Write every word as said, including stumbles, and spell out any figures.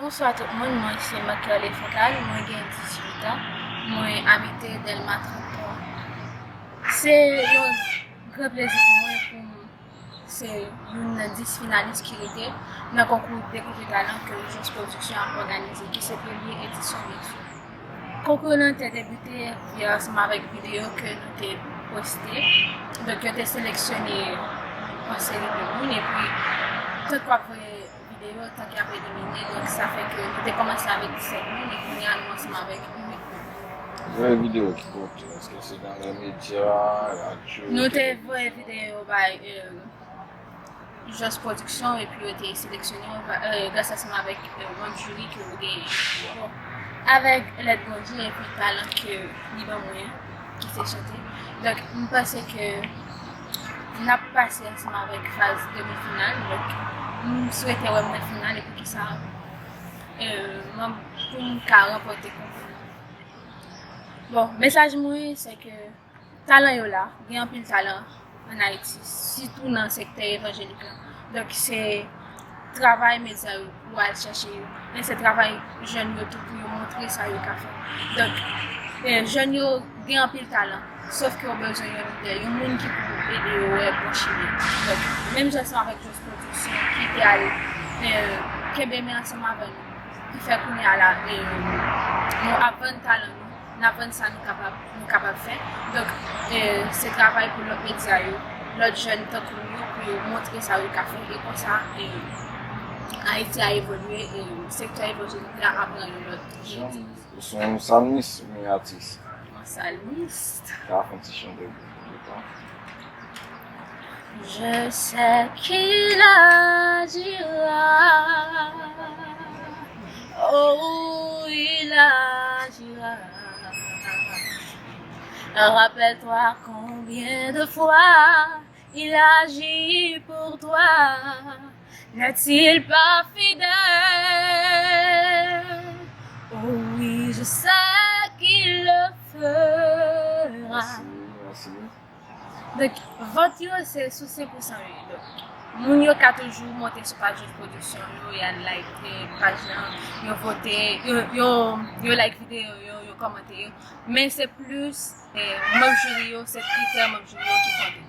Bonswa tout moun, mwen se Marc-Kerley Fontal, mwen gen dizuit an, mwen abite Dèlma trant twa. Se yon gran plezi pou mwen pou m se youn nan dis finalis ki rete nan konkou Dekouvri Talan ke Jos Production ap òganize, ki se premye edisyon li. Konkou lan te debite via ansanm avèk videyo ke nou te poste. Donk, yo te seleksyone yon seri de moun, epi tout w ap voye videyo, tan ke ap elimine, donk sa fè ke nou te kòmanse avèk disèt moun, e kounye a nou ansanm avèk uit moun. Voye videyo ki kote? Èske se nan lè medya, radyo, televizyon? Nou te voye videyo bay, euh, Jos Production, epi yo te seleksyone yo, euh, gras ansanm avèk, euh, yon jiri ke yo genyen. Bon, avèk lèd Bondye epi talan ke li ban mwen, ki se chante. Donk, m panse ke n ap pase ansanm avèk faz demi final. Donk, m swete wè m nan final, e poukisa, euh, m, pou m ka ranpòte konkou. Bon, mesaj mwen, se ke talan yo la, gen anpil talan ann Ayiti, sitou nan sektè evanjelik la. Donk, se travay medya yo pou al chèche yo. Men se travay jèn yo tou pou yo montre sa yo ka fè. Donk, eh, jèn yo gen anpil talan, sòf ke yo bezwen yon lidè, yon moun ki pou ede yo wè bon chimen. Donk, menm jan ansanm avèk Jos Production ki te al, eh, kenbe men ansanm avè nou, ki fè kounye a la, eh, nou ap vann talan nou, n ap vann sa nou kapab, nou kapab fè. Donk, eh, se travay pou lòt medya yo, lòt jèn tankou nou yo, pou yo montre sa yo ka fè. E konsa, eh, Ayiti a evolye, e sektè evanjelik la ap pran yon lòt. Jan, ou se yon salmis oubyen atis? Yon salmis. Ka fè yon ti chante pou nou, tan? Je sais qu'il agira. Oh, il agira. Rappelle-toi combien de fois il a agi pour toi. N'est-il pas fidèle? Oh oui, je sais qu'il le fera. Mèsi, mèsi. Donk, vòt yo, se sou sen pou san yo ye. Donk, moun yo ka toujou monte sou paj Jos Production yo, y al like, eh, paj lan, yo vote, yo, yo, yo like videyo yo, yo kòmante yo. Men se plis, eh, manm jiri yo, se kritè manm jiri yo ki konte.